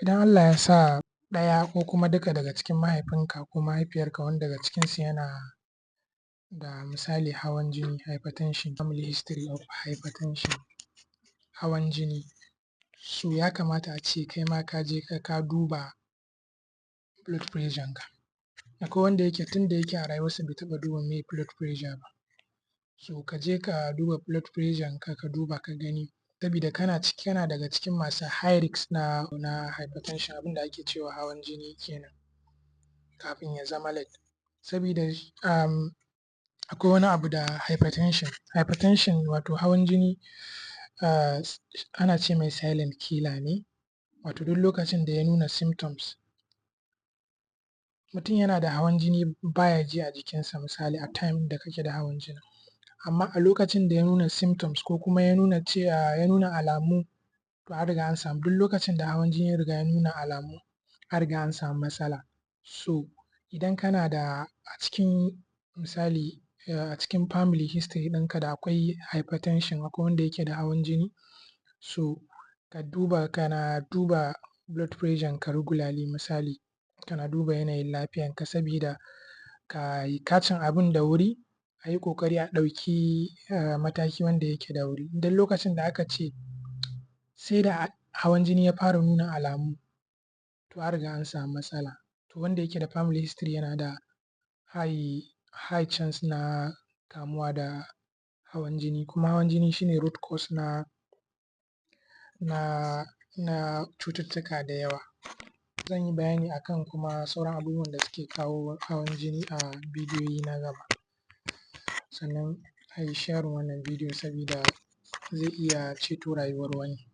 Idan Allah ya sa ɗaya ko kuma duka daga cikin mahaifinka ko mahaifiyarka, wani daga cikinsu yana da misali hawan jini, hypertension, family history of hypertension, hawan jini, so ya kamata a ce kai ma ka je ka duba blood pressure ka. Akwai wanda yake tun da yake a rayuwarsa bai taɓa duba meye blood pressure ba. So ka je ka duba blood pressure ka, ka duba ka gani, sabida kana daga cikin masu high risk na hypertension, abin da ake cewa hawan jini kenan, kafin ya zama late. Sabida akwai wani abu da hypertension, wato hawan jini, ana ce mai silent killer ne, wato duk lokacin da ya nuna symptoms, mutum yana da hawan jini baya ji a jikinsa misali a time da kake da hawan jinin. Amma a lokacin da ya nuna symptoms ko kuma ya nuna cewa ya nuna alamu, to an riga an samu, duk lokacin da hawan jini ya riga ya nuna alamu, an riga an samu matsala. So idan kana da a cikin misali a cikin family history ɗinka da akwai hypertension, akwai wanda yake da hawan jini, so ka duba, kana duba blood pressure ka regularly, misali kana duba yanayin lafiyanka, sabida ka yi catching abun da wuri, a yi ƙoƙari a ɗauki mataki wanda yake da wuri. Don lokacin da aka ce sai da hawan jini ya fara nuna alamu, to an riga an samu matsala. To wanda yake da family history yana da high chance na kamuwa da hawan jini, kuma hawan jini shi ne root cause na cututtuka da yawa. Zan yi bayani akan kuma sauran abubuwan da suke kawo hawan jini a bidiyoyi na gaba. Sannan a yi sharing wannan bidiyo sabida zai iya ceto rayuwar wani.